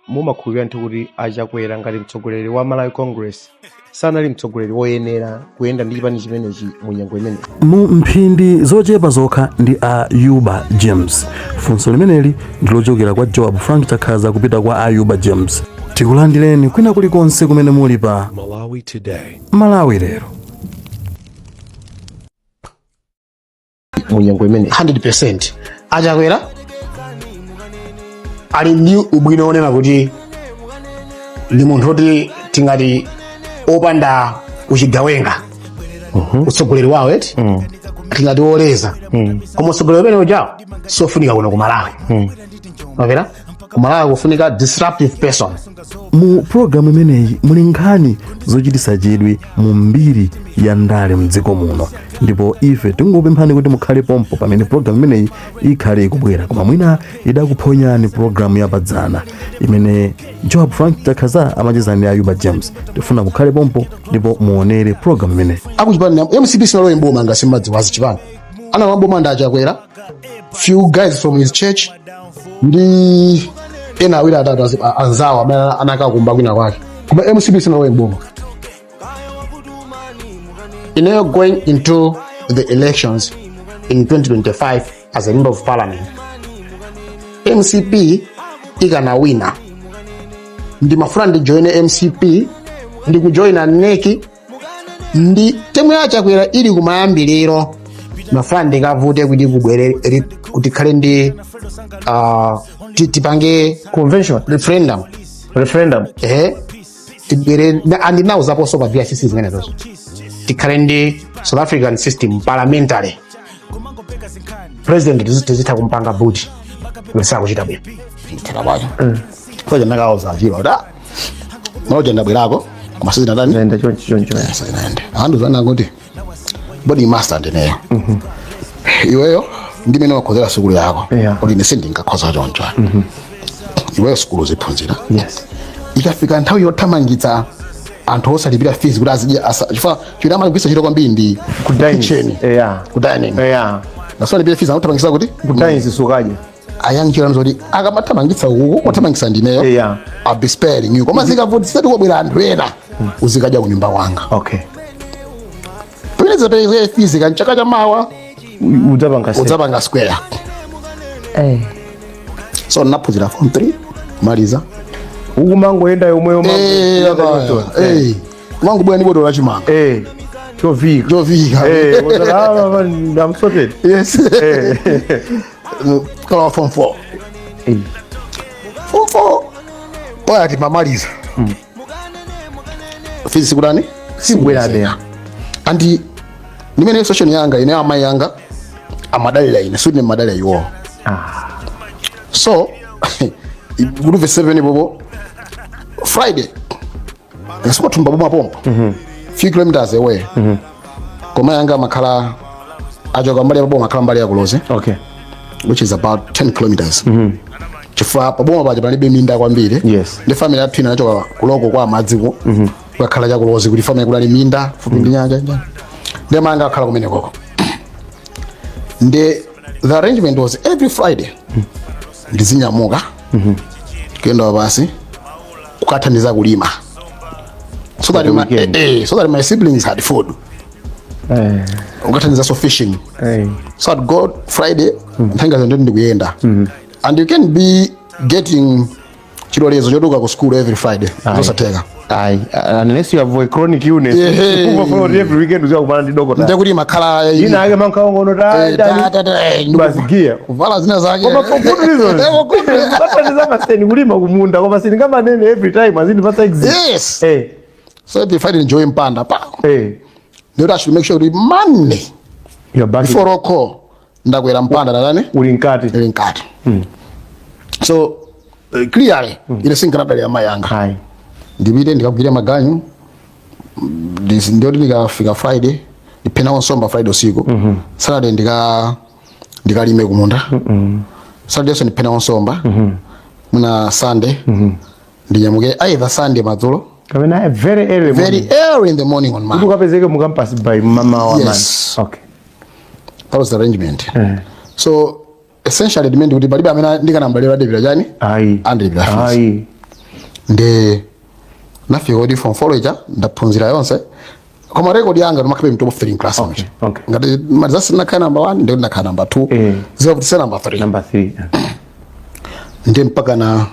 Mumakhulupirira ndithu kuti aChakwera ngati mtsogoleri wa Malawi Congress sanali mtsogoleri woyenera kuyenda ndi chipani chimenechi mu nyengo imeneyi? Mu mphindi zochepa zokha ndi Ayuba James. Funso limeneli ndi lochokera kwa Joab Frank Chakhaza kupita kwa Ayuba James. Tikulandireni kwina kulikonse kumene muli pa Malawi Today. Malawi Lero. Mu nyengo imeneyi. 100% aChakwera ali ndi ubwino wonena kuti ndi munthu woti tingati opanda uchigawenga, utsogoleri wawo eti tingati woleza, koma utsogoleri umene ujawo sofunika kuno ku Malawi. Mapera ku Malawi kufunika disruptive person. Mu pulogalamu imeneyi muli nkhani zochititsa chidwi mu mbiri ya ndale mdziko muno, ndipo ife tingopemphani kuti mukhale pompo pamene pulogalamu imeneyi ikhale ikubwera. Koma mwina idakuphonyani pulogalamu yapadzana imene Joab Frank Chakhaza amacheza ndi Ayuba James, tifuna mukhale pompo ndipo muonere pulogalamu imeneyi. Akuchipani MCP sinalowe mboma ngati simumadziwa azichipani analowa mboma ndi aChakwera, few guys from his church ndi ena awiri atatu anzawo amene anakakumba kwina kwake, koma MCP sinalowe mboma. Ineyo going into the elections in 2025 as a member of parliament, MCP ikanawina, ndimafuna ndijoine MCP, ndikujoina NEC ndi term ya Chakwera ili kumayambiriro. Mafuna ndikavute kuti kubwere kuti khale ndi tipange convention, referendum. Referendum. Ehe, tibwere andinauzaponso pa BICC zimenezozo, tikhale ndi South African system, parliamentary president, tizitha kumpanga boot sakuchita bwino. Thera kwacho so ndakauza achilo kuti, "Ah, maloja ndabwerako koma sizinatani." Zaenda chonchi chonchi. Sizinaende. Anthu zana kuti boarding master ndineyo, iweyo ndimene wakhozera sukulu yako, kuti ine sindingakhoza choncho. Iweyo sukulu uziphunzira, ikafika nthawi yothamangitsa anthu osalipira fees kuti azidya chifukwa chimene amagwiritsa ntchito kwambiri ndi Ku dining. kitchen, ku dining. Nasalipira fees akuthamangitsa kuti Ku dining sukadya. Ayankhira zoti akamathamangitsa uku othamangitsa ndineyo, I'll be sparing you, koma zikavutitsa kubwera anthu ena uzikadya kunyumba kwanga. Pamene zapereka fees kanchaka chamawa udzapanga udzapanga square. So naphunzira form 3 kumaliza. Ukumangoyenda yomweyo. Mangobwera ndi botolo la chimanga. Chovika. Chovika. I'm sorted. Yes. Kala form 4. Form 4 oya timamaliza, fees sikutani? Sikubwerabe. Andi ndimene situation yanga ine, amayi yanga amadalira ine, sikuti ndimadalira iwowo. So kuti 7 popo Friday sikuthumba boma pompo, few kilometers away, koma yanga amakhala achoka mbali ya paboma, akhala mbali ya kulozi, which is about 10 kilometers, chifukwa paboma paja palibe minda kwambiri. Ndi family yathu ina anachoka kuloko kwa madziko kukakhala chakulozi, kuti family kunali minda fupi ndi nyanja njani. Ndi manga akhala kumene koko. Ndi the arrangement was every Friday ndizinyamuka kuyenda pasi kukathandiza kulima so that my, weekend. so that my siblings had food, ukathandiza so fishing. So I'd go Friday, nthenga zendo ndikuyenda, and you can be getting chilolezo chotuka ku school every Friday, zosatheka. Ayi, unless you have a chronic illness. Umafuna kuti every weekend uziwa kumana ndi dokota. Ndekuti makhala ina ake mankaongono. Basi gear. Kuvala zina zake. Koma for good reasons. For good reasons. Bathandiza maseni kulima kumunda, koma sindingamanene every time azindipatsa exit. So every Friday enjoy mpanda pa ndikuti I should make sure kuti Monday You're back. before roll call ndakwera mpanda natani. Uli mkati. Ili mkati. So clearly ine sinkanadalira amayi anga. Ayi. Ndipite ndikagwire maganyu, ndiyoti ndikafika Friday ndiphena nsomba Friday usiku, Saturday ndikalime kumunda, Saturday so ndiphena nsomba, muna Sunday ndinyamuke either Sunday madzulo kapena very early very morning. Early in the morning on kuti Monday. Ukapezeke mu campus by mamawa. Yes. Man, okay. That was the arrangement. So essentially it meant kuti palibe amene ndikanambalira adepira chani. Ayi. Andilipira fees. Ayi. Ndi nafika kuti form 4 ija ndaphunzira yonse, koma record yanga ndimakhala mu top 3 in class. Ngati malizasi ndinakhala number 1, ndi ndinakhala number 2, ziwa kuti se number 3. Number 3. Ndi mpaka na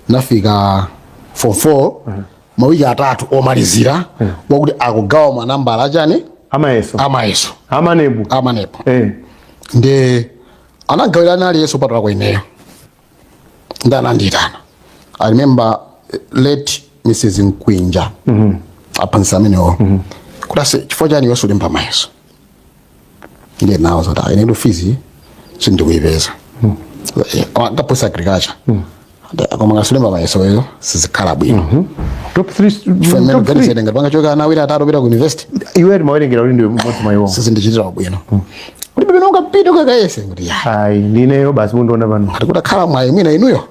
nafika form 4, mawiki 3 omalizira wakuti akugawa manambala achani? Amayeso. Amayeso. A MANEB. A MANEB. Ndi anagawirana aliyense upatula kwa ineyo. Ndi anandiyitana. I remember late Mrs Nkwinja, aphunzitsi amenewo, kuti, "Ase, chifukwa chani iwe sulemba mayeso?" Ndiye nawo zoti, "Ah, inetu fees sindikuyipeza." Ankaphunzitsa agriculture. Koma ngasulemba mayeso eyo sizikhala bwino. Top 3. Chifukwa imene Top 3. kuganizira ngati pangachoka ana awiri, atatu opita ku university, Iwe timawerengera kuti ndiwe mmodzi mwa iwo. Sizindichitira bwino kuti pamene ungapite ukakayese kuti ya. Ayi, ndineyo basi, mundiona pano. Ngati kutakhala mwayi mwina inuyo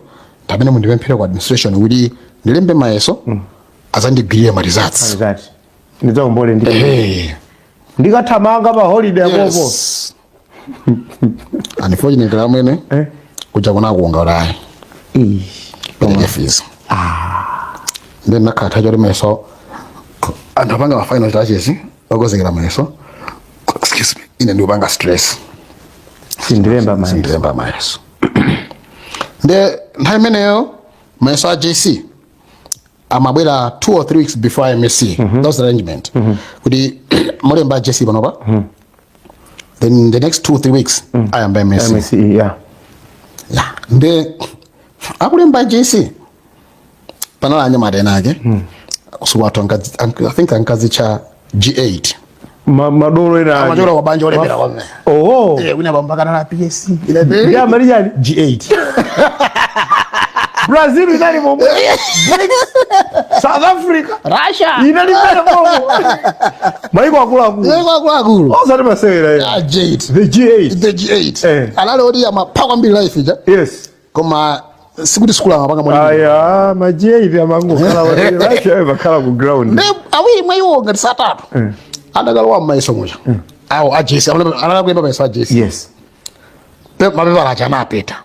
ndamene mundipemphere ku administration kuti ndilembe mayeso, azandigwirire ma results. Exactly, ndidzakumbole ndi Ehe. ndikathamanga pa holiday apopo. Yes. Unfortunately amwene, kuja kunakuonga kuti ayi, pereke fees. Then nakhala choti mayeso anthu apanga ma final touches okonzekera mayeso, excuse me, ine ndikupanga stress. Sindilemba mayeso. Sindilemba mayeso. Nde nthawi imeneyo mayeso a JC amabwera 2 or 3 weeks before MSCE. That was the arrangement, kuti mulemba JC panopa, then the next 2-3 weeks ayamba MSCE. MSCE, yeah. Yeah. Nde akulemba JC, panali anyamata ena ake usiku athu I think ankazitcha G8. Madolo ena ake. Amachokera kwa banja olemera kwamene. Oh. Eh, wina pambakana la PSC. Ndi amali chani? G8. Brazil inali momwe, South Africa, Russia. Inali mmene momwe, maiko akuluakulu. Akuluakulu. Osati masewera ena. Ah, G8. The G8. The G8. Anali oti amapha kwambiri life ija, koma sikuti sukulu amapanga mwalimu. Aya, ma G8 amangokhala, Russia imakhala ku ground. Nde awiri mwa iwo, ngati satatu, adakalowa mmayeso muja awo a JC, anali kulemba mayeso a JC. Mapepala aja anapeta.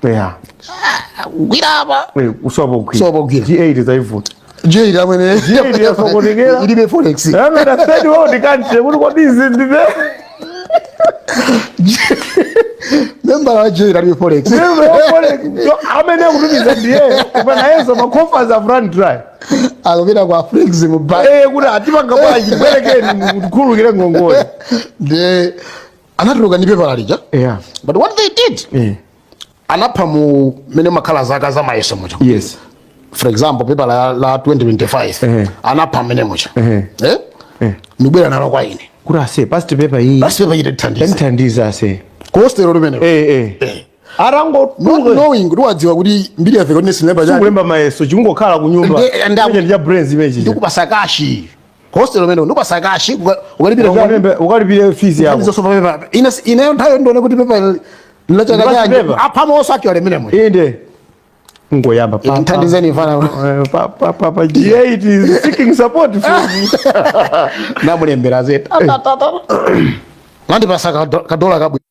Gwira apa. Usopo gwira. Usopo gwira. G8 zaivuta. G8 amwene. G8 yasokonekera. Ilibe forex. Amene third world country kuti kodi izi ndine Member wa G8 alibe forex. Amene akutumiza ndiye kupanayenso ma coffers have run dry. Akupita kwa Afrexim Bank. Eh, kuti atipanga bwanji, bwerekeni mutikhululukire ngongole. Nde anatuluka ndi pepala lija, but what they did, anapha mu mene makhala zaka za mayeso muja. For example, paper la 2025, anapha mmene muja. Eh, ndibwera nalo kwa ine. Kuti, "Ase, past paper iyi." "Past paper ite thandiza." Thandiza, ase. Kostero limene. Eh, arango Not knowing kuti wadziwa kuti mbiri yafika kuti sinemba chani. Kulemba mayeso chingokhala ku nyumba. Ndi Imeje ndi cha brains imeji. Ndikupasa cash hostel umene, ndikupasa cash ukalipira chani. Ukalipire fees yako. Thandiza sofa paper ine ineyo nthawi ndione kuti paper lachaka Past chanji. paper. Aphamo actually mmene muja. Inde ngoyamba pa Nthandizeni fana. Pa pa pa pa G8 is seeking support from Namulembera zeta, nandipasa kadola kabwino.